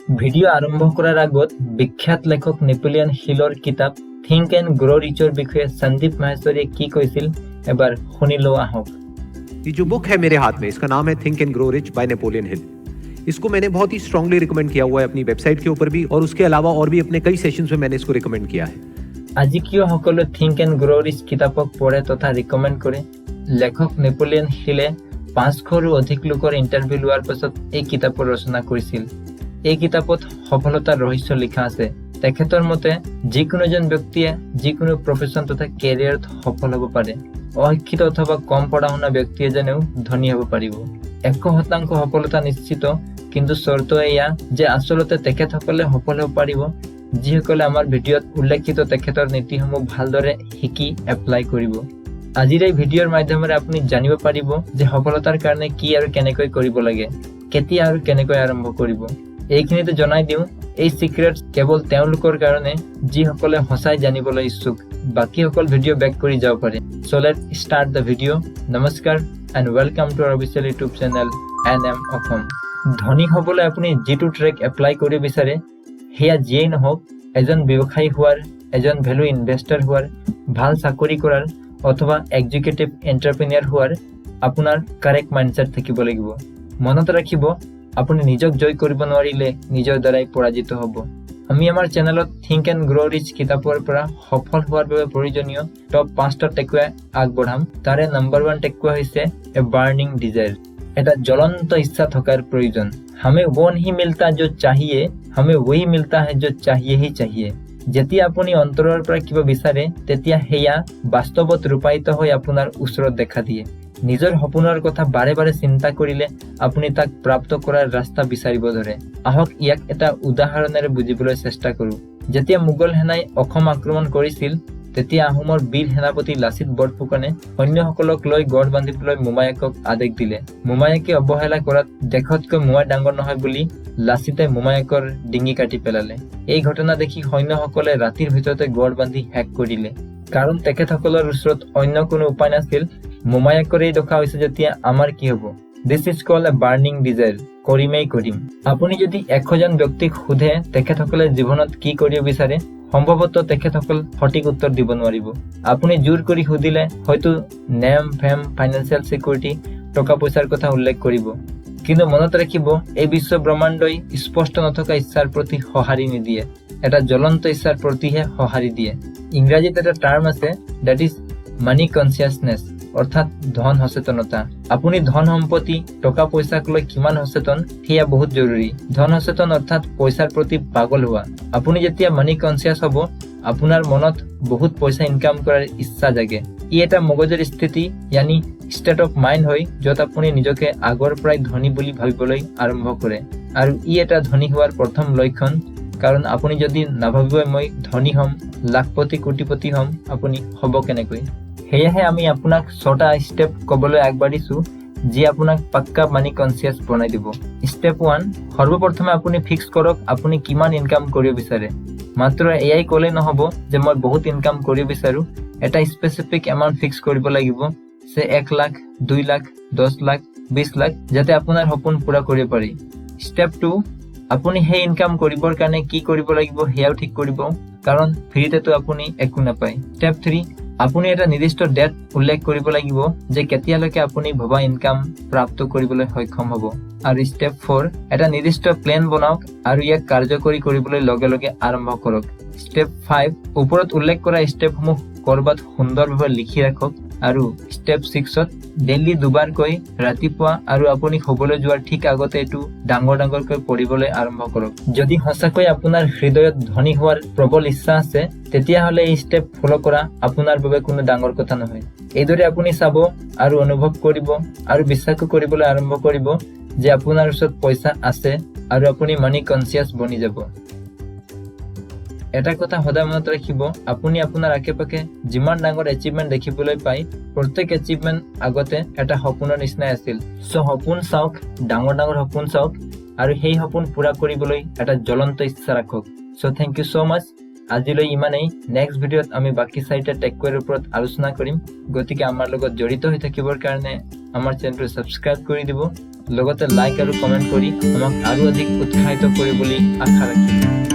Video' আৰম্ভ কৰাৰ আগত বিখ্যাত লেখক নেপোলিয়ন হিলৰ কিতাপ থিংক এণ্ড গ্ৰ' ৰিচৰ বিষয়ে সন্দীপ মাহেশ্বৰীয়ে কি কৈছিল, এবাৰ শুনি লওঁ আহক। ये जो बुक है मेरे हाथ में, इसका नाम है think and grow rich by Napoleon Hill. इसको मैंने बहुत ही स्ट्रांगली रिकमेंड किया हुआ है अपनी वेबसाइट के ऊपर भी और उसके अलावा और भी अपने कई सेशंस में मैंने इसको रिकमेंड किया है। আজি কিয় সকলোৱে থিংক এণ্ড গ্ৰ' ৰিচ কিতাপক পঢ়ে তথা ৰিকমেণ্ড কৰে? লেখক নেপোলিয়ন হিলে 500ৰো অধিক লোকৰ ইণ্টাৰভিউ লোৱাৰ পাছত এই কিতাপৰ ৰচনা কৰিছিল। এই কিতাপত সফলতাৰ ৰহস্য লিখা আছে। তেখেতৰ মতে যিকোনো এজন ব্যক্তিয়ে যিকোনো প্ৰফেচন তথা কেৰিয়াৰত সফল হ'ব পাৰে। অশিক্ষিত অথবা কম পঢ়া শুনা ব্যক্তি এজনেও ধনী হ'ব পাৰিব। 100% সফলতা নিশ্চিত, কিন্তু চৰ্ত এয়া যে আচলতে তেখেতসকলে সফল হ'ব পাৰিব, যিসকলে আমাৰ ভিডিঅ'ত উল্লেখিত তেখেতৰ নীতিসমূহ ভালদৰে শিকি এপ্লাই কৰিব। আজিৰ এই ভিডিঅ'ৰ মাধ্যমেৰে আপুনি জানিব পাৰিব যে সফলতাৰ কাৰণে কি আৰু কেনেকৈ কৰিব লাগে, কেতিয়া আৰু কেনেকৈ আৰম্ভ কৰিব। এইখিনিতে জনাই দিওঁ, এই চিক্ৰেট কেৱল তেওঁলোকৰ কাৰণে, যিসকলে সঁচাই জানিবলৈ ইচ্ছুক। বাকীসকল ভিডিঅ' বেক কৰি যাব পাৰে। So let's start the video. নমস্কাৰ and welcome to our official YouTube channel N M Assam. ধনী হ'বলৈ আপুনি যিটো ট্ৰেক এপ্লাই কৰিব বিচাৰে, সেয়া যিয়েই নহওক, এজন ব্যৱসায়ী হোৱাৰ, এজন ভেলু ইনভেষ্টাৰ হোৱাৰ, ভাল চাকৰি কৰাৰ অথবা এক্সিকিউটিভ এণ্টাৰপ্ৰেনিয়াৰ হোৱাৰ, আপোনাৰ কাৰেক্ট মাইণ্ডছেট থাকিব লাগিব। মনত ৰাখিব, আপুনি নিজক জয় কৰিব নোৱাৰিলে নিজৰ দ্বাৰাই পৰাজিত হ'ব। আমি আমাৰ চেনেলত থিংক এণ্ড গ্ৰ' ৰিচ কিতাপৰ পৰা সফল হোৱাৰ বাবে প্ৰয়োজনীয় টপ পাঁচটা টেকৱে আগবঢ়াম। তাৰে নম্বৰ 1 টেকৱে হৈছে এ বাৰ্ণিং ডিজায়াৰ। এটা জ্বলন্ত ইচ্ছা থকাৰ প্ৰয়োজন। हमें वो नहीं मिलता जो चाहिए, हमें वही मिलता है जो चाहिए ही चाहिए। যেতিয়া আপুনি অন্তৰৰ পৰা কিবা বিচাৰে, তেতিয়া সেয়া বাস্তৱত ৰূপায়িত হৈ আপোনাৰ ওচৰত দেখা দিয়ে। নিজৰ সপোনৰ কথা বাৰে বাৰে চিন্তা কৰিলে আপুনি তাক প্ৰাপ্ত কৰাৰ ৰাস্তা বিচাৰিব ধৰে। আহক, ইয়াক এটা উদাহৰণেৰে বুজিবলৈ চেষ্টা কৰো। যেতিয়া মোগল সেনাই অসম আক্ৰমণ কৰিছিল, তেতিয়া আহোমৰ বীৰ সেনাপতি লাচিত বৰফুকনে সৈন্যসকলক লৈ গড় বান্ধিবলৈ মোমায়েকক আদেশ দিলে। মোমায়েকে অৱহেলা কৰাত দেশতকৈ মোমাই ডাঙৰ নহয় বুলি লাচিতে মোমায়েকৰ ডিঙি কাটি পেলালে। এই ঘটনা দেখি সৈন্যসকলে ৰাতিৰ ভিতৰতে গড় বান্ধি শেষ কৰিলে, কাৰণ তেখেতসকলৰ ওচৰত অন্য কোনো উপায় নাছিল। মোমায়েকৰ এই দশা হৈছে যেতিয়া আমাৰ কি হব? This is called a burning desire. কৰিমেই কৰিম। আপুনি যদি 100জন ব্যক্তিক সোধে তেখেতসকলে জীৱনত কি কৰিব বিচাৰে, সম্ভৱতঃ তেখেতসকল সঠিক উত্তৰ দিব নোৱাৰিব। আপুনি জোৰ কৰি সুধিলে হয়তো নেম, ফেম, ফাইনেন্সিয়েল চিকিউৰিটি, টকা পইচাৰ কথা উল্লেখ কৰিব। কিন্তু মনত ৰাখিব, এই বিশ্ব ব্ৰহ্মাণ্ডই স্পষ্ট নথকা ইচ্ছাৰ প্ৰতি সঁহাৰি নিদিয়ে, এটা জ্বলন্ত ইচ্ছাৰ প্ৰতিহে সঁহাৰি দিয়ে। ইংৰাজীত এটা টাৰ্ম আছে, that is money consciousness, অৰ্থাৎ ধন সচেতনতা। আপুনি ধন সম্পত্তি, টকা পইচাক লৈ কিমান সচেতন, সেয়া বহুত জৰুৰী। ধন সচেতন অৰ্থাৎ পইচাৰ প্ৰতি পাগল হোৱা। আপুনি যেতিয়া মানি কনচিয়াছ হ'ব, আপোনাৰ মনত বহুত পইচা ইনকাম কৰাৰ ইচ্ছা জাগে। ই এটা মগজুৰ স্থিতি, यानी ষ্টেট অফ মাইণ্ড হয়, য'ত আপুনি নিজকে আগৰ পৰাই ধনী বুলি ভাবিবলৈ আৰম্ভ কৰে। আৰু ই এটা ধনী হোৱাৰ প্ৰথম লক্ষণ, কাৰণ আপুনি যদি নাভাবিবই মই ধনী হ'ম, লাখপতি কোটিপতি হ'ম, আপুনি হ'ব কেনেকৈ? সেয়েহে আমি আপোনাক ছটা ষ্টেপ ক'বলৈ আগবাঢ়িছো, যি আপোনাক পাক্কা মানি কনচিয়াছ বনাই দিব। ষ্টেপ 1, সৰ্বপ্ৰথমে আপুনি ফিক্স কৰক আপুনি কিমান ইনকাম কৰিব বিচাৰে। মাত্ৰ এয়াই ক'লে নহ'ব যে মই বহুত ইনকাম কৰিব বিচাৰো। এটা স্পেচিফিক এমাউণ্ট ফিক্স কৰিব লাগিব যে 1 লাখ, 2 লাখ, 10 লাখ, 20 লাখ, যাতে আপোনাৰ সপোন পূৰা কৰিব পাৰি। ষ্টেপ 2, আপুনি সেই ইনকাম কৰিবৰ কাৰণে কি কৰিব লাগিব, সেয়াও ঠিক কৰিব, কাৰণ ফ্ৰীতেতো আপুনি একো নাপায়। ষ্টেপ 3, আপুনি এটা নিৰ্দিষ্ট ডেট উল্লেখ কৰিব লাগিব যে কেতিয়ালৈকে আপুনি ভবা ইনকাম প্ৰাপ্ত কৰিবলৈ সক্ষম হ'ব। আৰু ষ্টেপ 4, এটা নিৰ্দিষ্ট প্লেন বনাওক আৰু ইয়াক কাৰ্যকৰী কৰিবলৈ লগে লগে আৰম্ভ কৰক। ষ্টেপ 5, ওপৰত উল্লেখ কৰা ষ্টেপসমূহ ক'ৰবাত সুন্দৰভাৱে লিখি ৰাখক। আৰু ষ্টেপ 6ত ডেইলি দুবাৰকৈ, ৰাতিপুৱা আৰু আপুনি শুবলৈ যোৱাৰ ঠিক আগতে এইটো ডাঙৰ ডাঙৰকৈ পঢ়িবলৈ আৰম্ভ কৰক। যদি সঁচাকৈ আপোনাৰ হৃদয়ত ধনী হোৱাৰ প্ৰবল ইচ্ছা আছে, তেতিয়াহ'লে এই ষ্টেপ ফ'ল' কৰা আপোনাৰ বাবে কোনো ডাঙৰ কথা নহয়। এইদৰে আপুনি চাব আৰু অনুভৱ কৰিব আৰু বিশ্বাসো কৰিবলৈ আৰম্ভ কৰিব যে আপোনাৰ ওচৰত পইচা আছে আৰু আপুনি মানি কনচিয়াছ বনি যাব। এটা কথা সদায় মনত ৰাখিব, আপুনি আপোনাৰ আশে পাশে যিমান ডাঙৰ এচিভমেণ্ট দেখিবলৈ পায়, প্ৰত্যেক এচিভমেণ্ট আগতে এটা সপোনৰ নিচিনাই আছিল। চ' সপোন চাওক, ডাঙৰ ডাঙৰ সপোন চাওক আৰু সেই সপোন পূৰা কৰিবলৈ এটা জ্বলন্ত ইচ্ছা ৰাখক। So thank you so much. আজিলৈ ইমানেই। নেক্সট ভিডিঅ'ত আমি বাকী চাৰিটা টেকৱেৰ ওপৰত আলোচনা কৰিম। গতিকে আমাৰ লগত জড়িত হৈ থাকিবৰ কাৰণে আমাৰ চেনেলটো ছাবস্ক্ৰাইব কৰি দিব। লগতে লাইক আৰু কমেণ্ট কৰি আমাক আৰু অধিক উৎসাহিত কৰিব বুলি আশা ৰাখিলোঁ।